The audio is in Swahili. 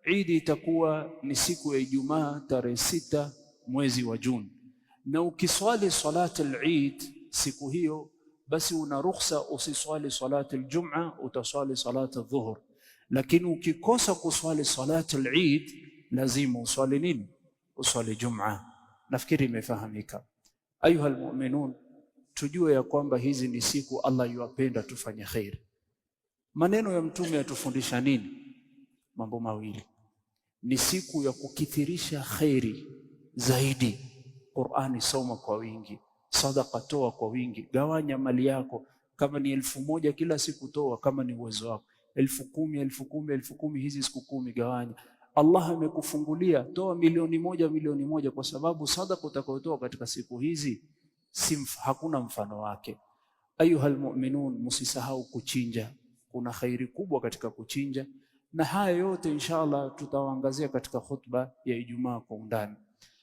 Idi itakuwa ni siku ya Ijumaa tarehe 6 mwezi wa Juni, na ukiswali salati al-Eid siku hiyo, basi una ruhusa usiswali salati al-Jum'a, utaswali salati al-Dhuhr. Lakini ukikosa kuswali salati al-Eid, lazima uswali nini? Uswali Jum'a. Nafikiri imefahamika. Ayuha almu'minun, tujue ya kwamba hizi ni siku Allah yuwapenda tufanye khair. Maneno ya Mtume yatufundisha nini? Mambo mawili. Ni siku ya kukithirisha khairi zaidi. Qur'ani soma kwa wingi, sadaqa toa kwa wingi, gawanya mali yako. Kama ni 1,000 kila siku toa, kama ni uwezo wako 10,000, 10,000, 10,000, hizi siku 10 gawanya. Allah amekufungulia, toa 1,000,000, 1,000,000, kwa sababu sadaqa utakayotoa katika siku hizi hakuna mfano wake. Ayuha almu'minun, musisahau kuchinja. Kuna khairi kubwa katika kuchinja, na haya yote inshallah tutawaangazia katika khutba ya Ijumaa kwa undani.